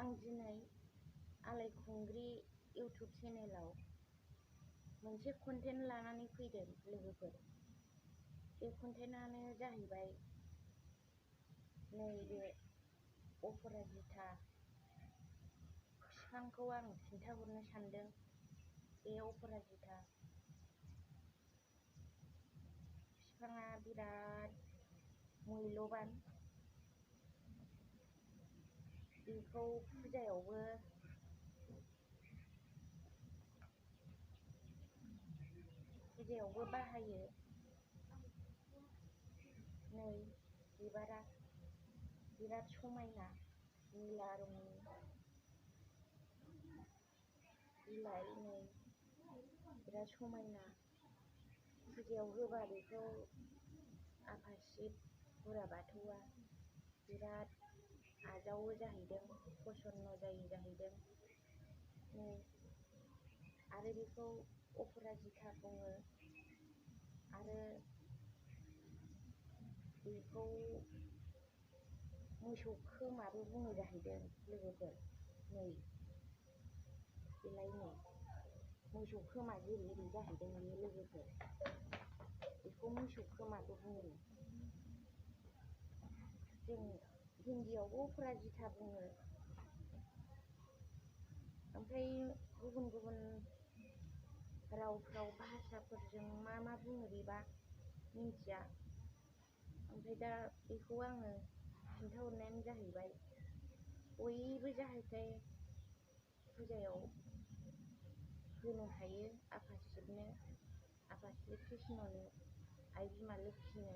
आं दिनै आलायखुंग्रि इउटुब चेनेलाव मोनसे कन्टेन्ट लानानै फैदों लोगोफोर। बे कन्टेन्टआनो जाहैबाय नैबे अपराजिता बिफांखौ आं खिन्थाहरनो सानदों। बे अपराजिता बिफाङा बिराद मुल्यबान। बेखौ फुजायावबो बाहायो। नै बिबारा बिराद समायना निला रंनि बिलाइ, नै बिराद समायना। फुजायाव होबा बेखौ आफा शिब बोराइ बाथौआ बिराद आजावो जाहैदों, प्रसन्न जायो जाहैदों। नै आरो बेखौ अपराजिता बुङो। आरो बेखौ मोसौ खोमाबो बुङो जाहैदों लोगोफोर। नै बेलाय नै मोसौ खोमा जेरै एरै जाहैदों बेयो लोगोफोर। बेखौ मोसौ खोमाबो बुङो। जों हिन्दीयावबो अपराजिता बुङो। ओमफ्राय गुबुन गुबुन रावफ्राव भाषाफोरजों मा मा बुङो बेबा मिन्थिया। ओमफ्राय दा बेखौ आङो खिन्थाहरनायानो जाहैबाय, बयबो जाहाथे फुजायाव होनो हायो आफा शिबनो, आफा श्री कृष्णनो, आइ बिमा लोक्षिनो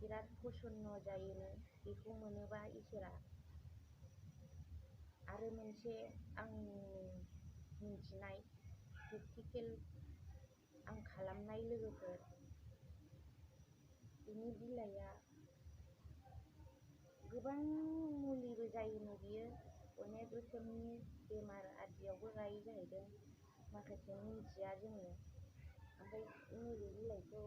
बिराद प्रसन्न जायोनो बेखौ मोनोबा इसोरा। आरो मोनसे आंनि मिन्थिनाय प्रेक्टिकेल आं खालामनाय लोगोफोर, बिनि बिलाइआ गोबां मुलिबो जायोनो बियो। अनेक रोखोमनि बेमार आदियावबो गायो जाहैदों। माखासे मिन्थिया जोङो। ओमफ्राय नैबे बिलाइखौ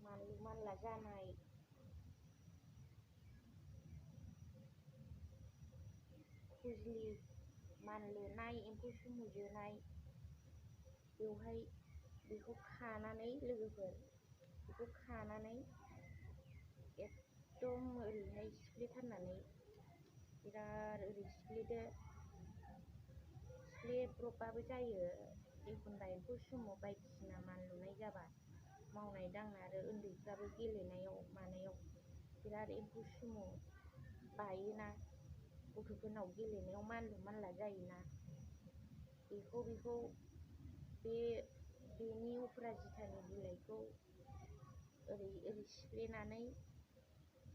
मानलु मानला जानाय, खुजलि मानलुनाय, एम्फौ सुमु जोनाय, बेवहाय बेखौ खानानै लोगोफोर, बेखौ खानानै एकदम ओरैहाय सिफ्लेथारनानै बिराद ओरै सिफ्लेदो। सिफ्लेब्रबबाबो जायो एखनबा एम्फौ सुमु बायदिसिना मानलुनाय जाबा। मावनाय दांनाय आरो उन्दैफ्राबो गेलेनायाव मानायाव बिराद एम्फौ सुमु बायोना, गथ'फोरनाव गेलेनायाव मानलु मानला जायोना, बेखौ बेनि अपराजितानि बिलाइखौ ओरै ओरै सिफ्लेनानै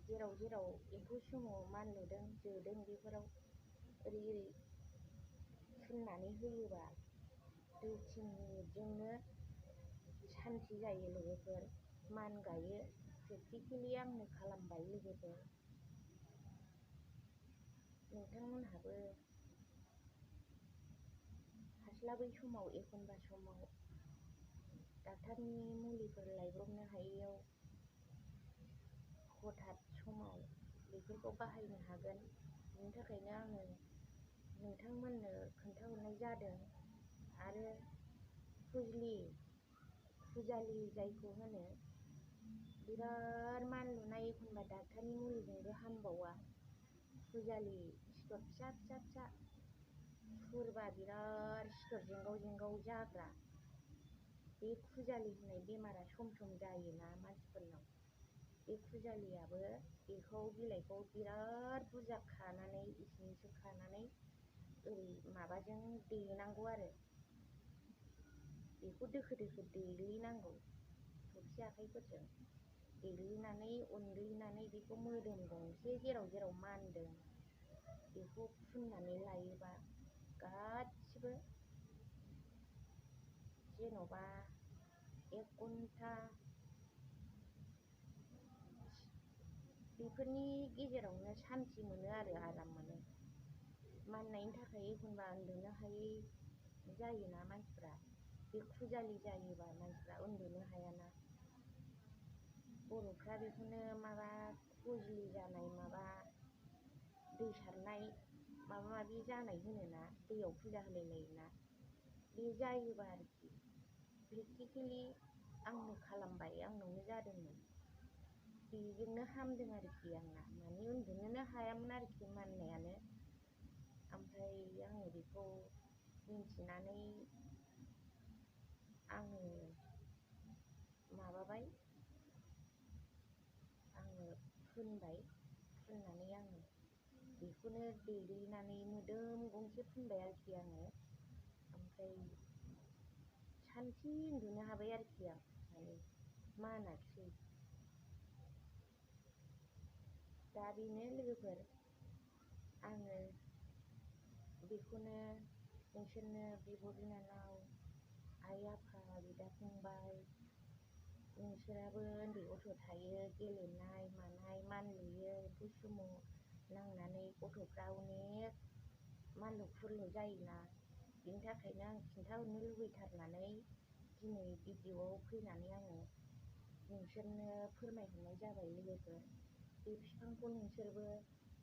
जेराव जेराव एम्फौ सुमु मानलुदों जोदों बेफोराव ओरै ओरै फुननानै होयोबा 2-3 मिनिटजोंनो सान्थि जायो लोगोफोर। मान गायो। प्रेक्टिकेलि आंनो खालामबाय लोगोफोर। नोंथांमोनहाबो हास्लाबै समाव, एखनबा समाव डाक्टारनि मुलिफोर लायब्रबनो हायैयाव हथात समाव बेफोरखौ बाहायनो हागोन। बिनि थाखायनो आङो नोंथांमोननो खोन्थाहरनाय जादों। आरो फुजालि जायखौ होनो, बिराद मानलुनाय, एखनबा डाक्टारनि मुलिजोंबो हामबावा। फुजालि सिथर फिसा फिसा फिसा फुरबा बिराद सिथर जेंगाव जेंगाव जाग्रा, बे फुजालि होननाय बेमारा सम सम जायोना मानसिफोरनाव। बे फुजालियाबो बेखौ बिलाइखौ बिराद बुरजा खानानै, एसेसो खानानै ओरै माबाजों देनांगौ आरो। बेखौ दोखो दोखो देग्लिनांगौ थफि आखाइफोरजों। देग्लिनानै उनग्लिनानै बेखौ मोदोम गंसे जेराव जेराव मानदों बेखौ फुननानै लायोबा गासिबो, जेन'बा 1 घन्टा बेफोरनि गेजेरावनो सान्थि मोनो आरो आराम मोनो। माननायनि थाखाय एखनबा उन्दुनो हायै जायोना मानसिफ्रा। बे फुजालि जायोबा मानसिफ्रा उन्दुनो हायाना। बर'फ्रा बेखौनो माबा खुजलि जानाय माबा दै सारनाय माबा माबि जानाय होनोना दैयाव फुजा होलायलायोना बे जायोबा आरोखि प्रेक्टिकेलि आंनो खालामबाय आंनावनो जादोंमोन बेजोंनो हामदों आरोखि आंना माने उन्दुनोनो हायामोन आरोखि माननायानो ओमफ्राय आङो बेखौ मिन्थिनानै आङो माबाबाय आङो फुनबाय फुननानै आङो बेखौनो देग्लिनानै मोदोम गंसे फुनबाय आरोखि आङो ओमफ्राय सानसे उन्दुनो हाबाय आरोखि आं माने मानाखिसै दा बेनो लोगोफोर आङो बेखौनो नोंसोरनो बिब' बिनानाव आइ आफा बिदा फंबाय नोंसोराबो उन्दै गथ' थायो गेलेनाय मानाय मानलुयो एम्फौ नांनानै गथ'फ्रा अनेक मानलु खुरलु जायोना बिनि थाखायनो आं खिन्थाहरनो लुबैथारनानै दिनै भिडिअ'आव फैनानै आङो नोंसोरनो फोरमायहरनाय जाबाय लोगोफोर बे बिफांखौ नोंसोरबो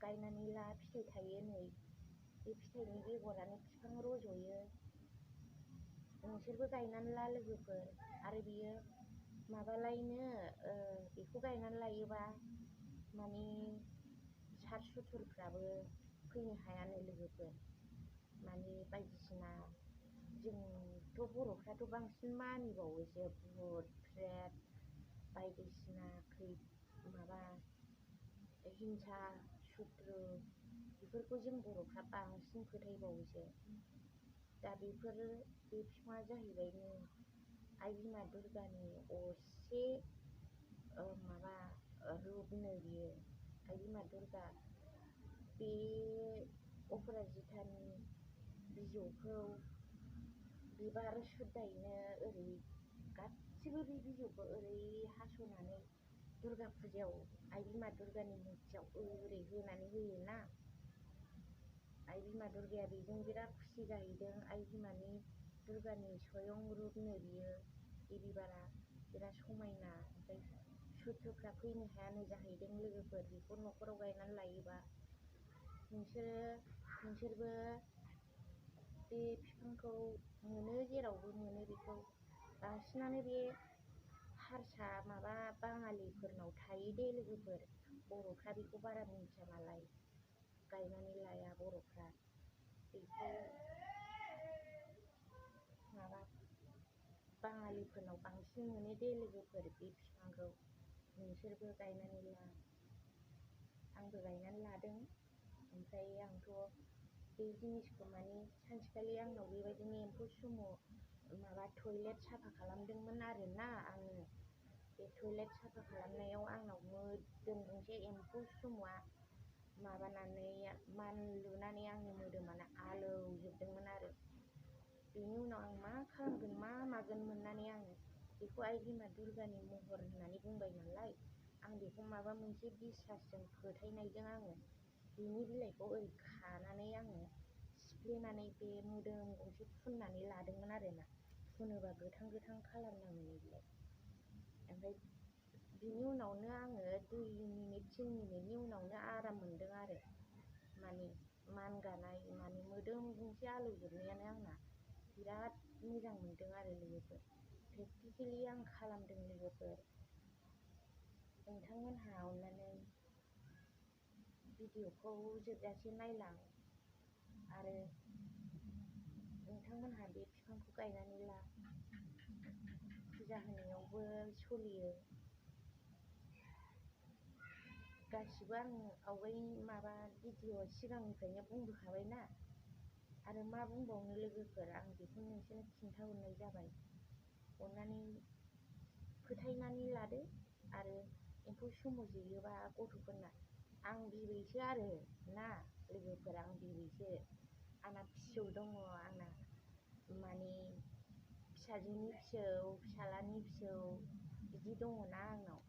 गायनानै ला फिथाइ थायो नै बे फिथाइनि बेगरानो बिफां रज'यो नोंसोरबो गायनानै ला लोगोफोर आरो बियो माबालायनो बेखौ गायनानै लायोबा माने सार सुथुरफ्राबो फैनो हायानो लोगोफोर माने बायदिसिना जोंथ' बर'फ्राथ' बांसिन मानिबावोसो भुट प्रेत बायदिसिना माबा हिंसा सुथ्रु बेफोरखौ जों बर'फ्रा बांसिन फोथायबावोसो दा बे बिफाङा जाहैबायनो आइ बिमा दुर्गानि असे माबा रुपनो बियो आइ बिमा दुर्गा बे अपराजितानि बिजौखौ बिबार सुदायैनो ओरै गासिबो बे बिजौखौ ओरै हास'नानै दुर्गा फुजायाव आइ बिमा दुर्गानि मुर्तियाव ओरै होनानै होयोना आइ बिमा दुर्गाया बेजों बिराद खुसि जाहैदों आइ बिमानि दुर्गानि स्वयं रुपनो बियो बे बिबारा बिराद समायना ओमफ्राय सुथुरफ्रा फैनो हायानो जाहैदों लोगोफोर बेखौ न'खराव गायनानै लायोबा नोंसोरबो बे बिफांखौ मोनो जेरावबो मोनो बेखौ बांसिनानो बे हारसा माबा बाङालिफोरनाव थायो दे लोगोफोर बर'फ्रा बेखौ बारा मिन्थिया नालाय गायनानै लाया बर'फ्रा बेखौ माबा बाङालिफोरनाव बांसिन मोनो दे लोगोफोर बे बिफांखौ नोंसोरबो गायनानै ला आंबो गायनानै लादों ओमफ्राय आंथ' बे जिनिसखौ माने सानसेखालि आंनाव बेबायदिनो एम्फौ सुमु माबा टयलेट साफा खालामदोंमोन आरोना आङो बे टयलेट साफा खालामनायाव आंनाव मोदोम गंसे एम्फौ सुमुआ माबानानै मानलुनानै आंनि मोदोमानो आलौजोबदोंमोन आरो बेनि उनाव आं मा खालामगोन मा मागोन मोननानै आङो बेखौ आइ बिमा दुर्गानि महर होननानै बुंबाय नालाय आं बेखौ माबा मोनसे बिसासजों फोथायनायजों आङो बिनि बिलाइखौ ओरै खानानै आङो सिफ्लेनानै बे मोदोम गंसे फुननानै लादोंमोन आरोना फुनोबा गोथां गोथां कालार नाङोनो बिलाय ओमफ्राय बिनि उनावनो आङो 2 मिनिट 3 मिनिटनि उनावनो आराम मोनदों आरो माने मानगानाय माने मोदोम गंसे आलौजोबनायानो आंना बिराद मोजां मोनदों आरो लोगोफोर प्रेक्टिकेलि आं खालामदों लोगोफोर नोंथांमोनहा अननानै भिडिअखौ जोबजासे नायलां आरो नोंथांमोनहा बे बिफांखौ गायनानै ला फुजा होनायावबो सोलियो गासिबो आं आवगायनि माबा भिडिअ सिगांनिफ्रायनो बुंबोखाबायना आरो मा बुंबावनो लोगोफोर आं बेखौ नोंसोरनो खिन्थाहरनाय जाबाय अननानै फोथायनानै लादो आरो एम्फौ सुमु जोयोबा गथ'फोरना आं बिबैसो आरो ना लोगोफोर आं बिबैसो आंना फिसौ दङ आंना माने फिसाजोनि फिसौ फिसालानि फिसौ बिदि दङना आंनाव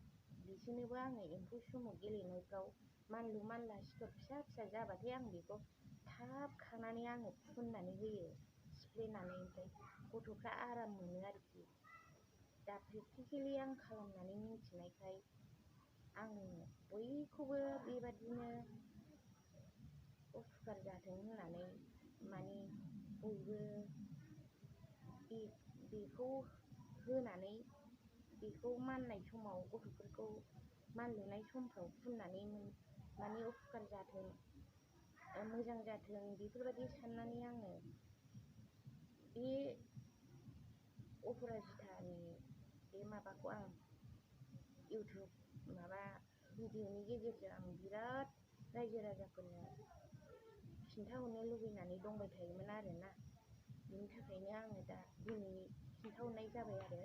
बिसोरनोबो आङो एम्फौ सुमु गेलेनायफ्राव मानलु मानला सिथर फिसा फिसा जाबाथाय आं बेखौ थाब खानानै आङो फुननानै होयो सिफ्लेनानै ओमफ्राय गथ'फ्रा आराम मोनो आरोखि दा प्रेक्टिकेलि आं खालामनानै मिन्थिनायखाय आङो बयखौबो बेबादिनो उपकार जाथों होननानै माने बयबो बेखौ होनानै बेखौ माननाय समाव गथ'फोरखौ मानलुनाय समफ्राव फुननानै माने उपकार जाथों, मोजां जाथों बेफोरबायदि साननानै आङो बे अपराजितानि बे माबाखौ आं इउटुब माबा भिडिअनि गेजेरजों आं बिराद रायजो राजाफोरनो खिन्थाहरनो लुबैनानै दंबाय थायोमोन आरोना। बिनि थाखायनो आङो दा दिनै खिन्थाहरनाय जाबाय आरो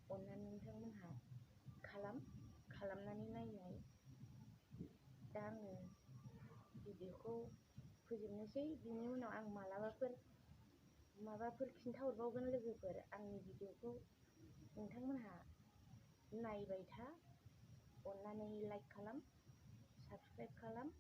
अननानै नोंथांमोनहा खालामनानै नायनाय। दा आङो भिडिअखौ फोजोबनोसै, बिनि उनाव आं माबाफोर खिन्थाहरबावगोन लोगोफोर। आंनि भिडिअखौ नोंथांमोनहा नायबाय था, अननानै लाइक खालाम, साबस्क्राइब खालाम।